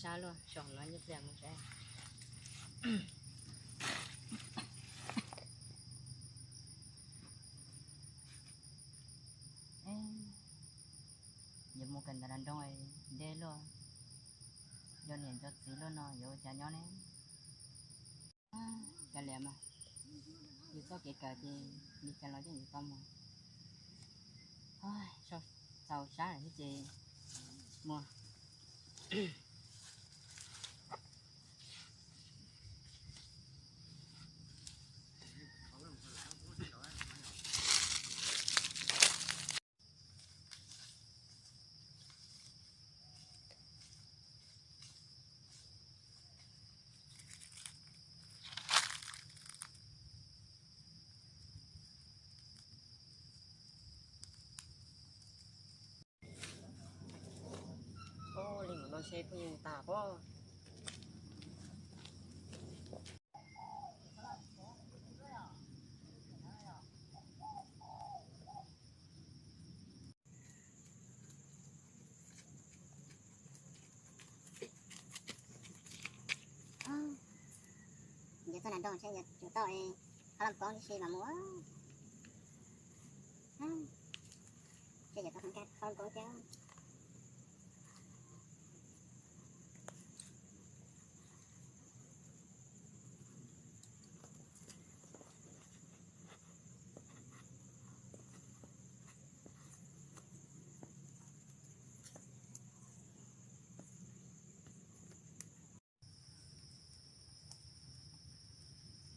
Sab luaj, so los nyuj pliag mus saib. Yuav mus kawm ntawv nram nroog deb luaj, nco niam nco txiv luaj no yuav ua cas nyob ne? Kav liam mas, yus txoj kev kawm ces li cas los yeej yuav tau mus. Txaus sab lawm thiab ces mus. Li mus no ntshe phooj ywg tas pob. Yog txog nram nroog ntshe yuav tsum tau qhov loj koob tib si mas mus. Ntshe yuav tau qhov loj koob thiab.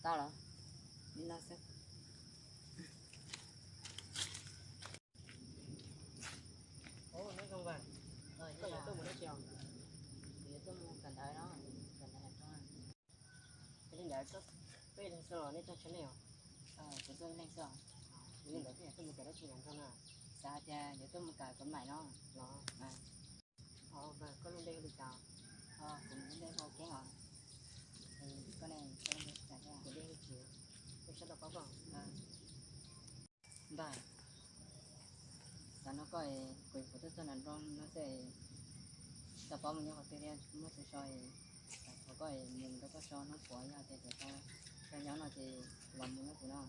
Tau los, li no xwb. Neb zoo mas, koj yuav tuaj mus dab tsi os? Kuv yuav tuaj mus kawm ntawv no, kawm ntawv nram nroog. Yog li ntawd koj ib leeg xwb los nej tuaj tsawg leej os? Kuv tuaj ib leeg xwb os. Yog li ntawd koj yuav tuaj mus kawm dab tsi nram nroog na? Xav hais tias yuav tuaj mus kawm kov maim no los. Koj lub npe hu li cas? Kuv lub npe hu Keeb os. Koj ne, koj lub npe hu li cas thiab? Kuv npe hu Tsim, kuv sab tau paub koj. Npawg, xav nug koj, kuv yuav tuaj txog nram nroog no xwb, tau paub mus nyob qhov twg thiab muaj tus so, xav thov koj mus nrog koj so hnub puav, yog tias tau nyob no ces los mus nrog kuv no.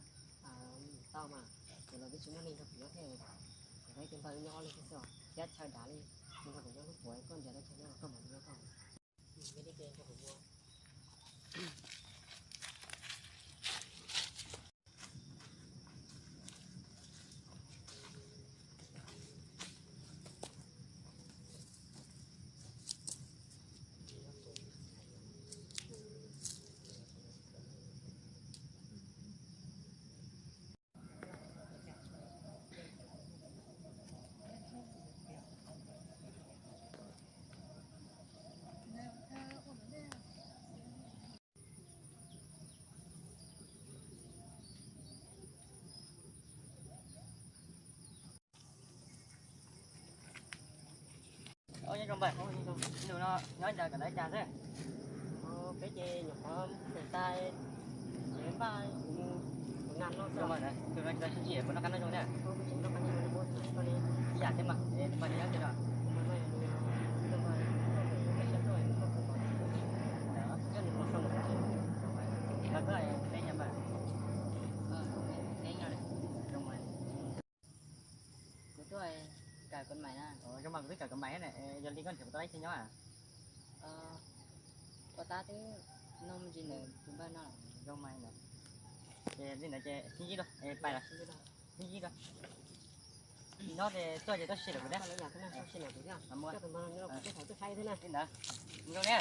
Tau mas, kuv los twb tsis muaj neeg nrog kuv nyob thiab, kuv ib tus npawg wb nyob ob leeg thiab xwb os, thiab chaw dav li, mus nrog kuv nyob hnub puav, koj nrhiav tau chaw nyob los koj mam li nyob koj. Nyob zoo npawg, ntu no nyob ntawd kawm ntawv cas xwb? Peb ces nyuam qhuav kawm tas, ces npaj mus kuv nam no xwb. Ntu no tsis tau sib ntsib, puas noj qab nyob zoo thiab? Ib yam thiab mas, es tus npawg nyob twg no? Koj peb nyob npawg. Kuv tuaj kawm kov mais na. Zoo mas kuv twb kawm kov mais thiab na, yog li koj nrhiav kuv tau dab tsi nyob? Ua tab twb nug me ntsis ntawm tus npawg no. Zoo mas na. Ces li ntawd ces sib ntsib dua, pais los sib ntsib dua. Nyob ces tuaj ces tuaj sim lawm kuv thiab. Li ntawd, zoo ne.